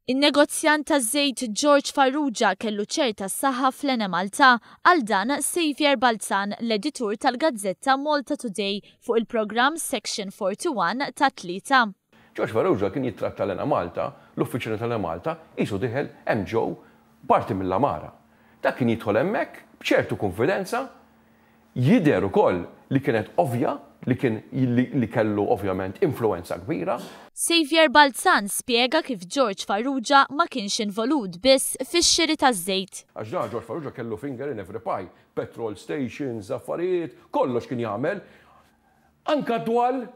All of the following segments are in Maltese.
In-negozjant taż-żejt George Farrugia kellu ċerta saħħa fl-Enemalta għal dan Saviour Balzan, l-editur tal-gazzetta Malta Today fuq il-programm Section 41 tat-Tlieta. George Farrugia kien jittratta l-Enemalta, l-uffiċjali tal-Enemalta, qisu dieħel hemm ġew parti mill-għamara. Dak kien jidħol hemmhekk b'ċertu kunfidenza. Jidher ukoll li kienet ovvja li kien li kellu ovvjament influwenza kbira. Saviour Balzan spjega kif George Farrugia ma kienx involut biss fix-xiri taż-żejt. Għax dan George Farrugia kellu finger in every pie, petrol stations, affarijiet, kollox kien jagħmel. Anka d-dwal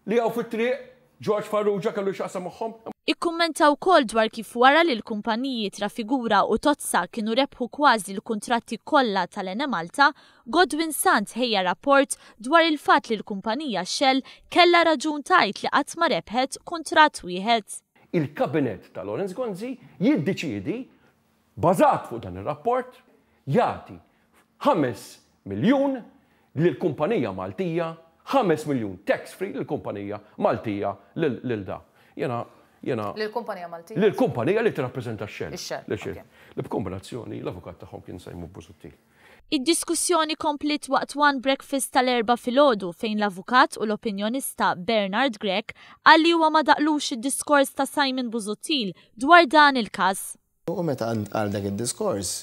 li hawn fit-triq, George Farrugia kellu x'jaqsam magħhom. Ikkummenta wkoll dwar kif wara li l-kumpaniji Trafigura u Totsa kienu rebħu kważi l-kuntratti kollha tal-Enemalta, Godwin Sant ħejja rapport dwar il-fatt li l-kumpanija Shell kellha raġun tgħid li qatt ma rebħet kuntratt wieħed. Il-Kabinett ta' Lawrence Gonzi jiddeċiedi, bażat fuq dan ir-rapport, jagħti 5 miljun lill-kumpanija Maltija, 5 miljun tax free lill-kumpanija Maltija lil da. Jena jena Lill-kumpanija Maltija? Lill-kumpanija li tirrappreżenta x-Shell. Ix-Shell, Lix-Shell. Ok. Li b'kombinazzjoni l-avukat tagħhom kien Simon Busuttil. Id-diskussjoni kompliet waqt One Breakfast tal-Erbgħa filgħodu fejn l-avukat u l-opinjonista Bernard Grech qal li huwa ma daqlux id-diskors ta' Simon Busuttil dwar dan il-każ. U meta għal dak id-diskors,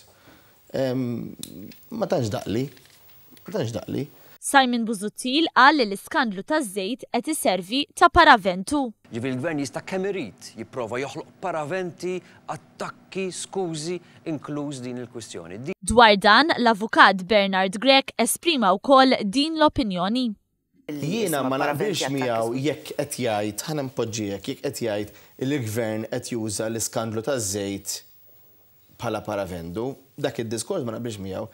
ma tantx daqli, ma tantx daqli. Simon Busuttil qal li l-iskandlu taż-żejt qed iservi ta' paraventu. Ġifieri l-gvern jista' kemm irid jipprova joħloq paraventi, attakki, skużi, inkluż din il-kwistjoni. Dwar dan, l-avukat Bernard Grech esprima wkoll din l-opinjoni. Jiena ma naqbilx miegħu jekk qed jgħid, ħa npoġġiek, jekk qed jgħid li l-gvern qed juża l-iskandlu taż-żejt bħala paravendu, dak id-diskors ma naqbilx miegħu.